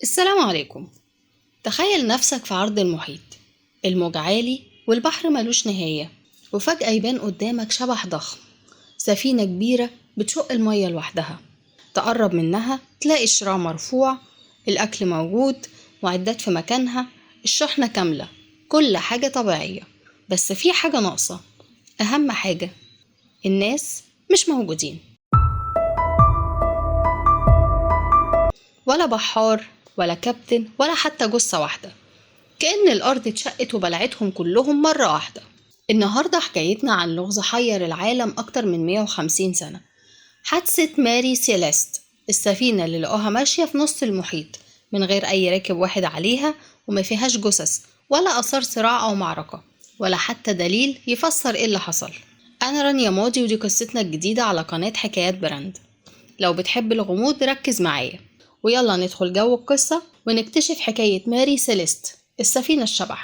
السلام عليكم. تخيل نفسك في عرض المحيط، الموج عالي والبحر ملوش نهاية، وفجأة يبان قدامك شبح ضخم، سفينة كبيرة بتشق المية لوحدها. تقرب منها تلاقي الشراع مرفوع، الأكل موجود، معدات في مكانها، الشحنة كاملة، كل حاجة طبيعية. بس في حاجة ناقصة، أهم حاجة، الناس مش موجودين. ولا بحار ولا كابتن ولا حتى جثة واحدة، كأن الأرض اتشقت وبلعتهم كلهم مرة واحدة. النهاردة حكايتنا عن لغز حير العالم أكتر من 150 سنة، حادثة ماري سيليست، السفينة اللي لقوها ماشية في نص المحيط من غير أي راكب واحد عليها، وما فيهاش جثث ولا آثار صراع أو معركة ولا حتى دليل يفسر إيه اللي حصل. أنا رانيا ماضي، ودي قصتنا الجديدة على قناة حكايات براند. لو بتحب الغموض ركز معايا، ويلا ندخل جو القصة ونكتشف حكاية ماري سيليست، السفينة الشبح.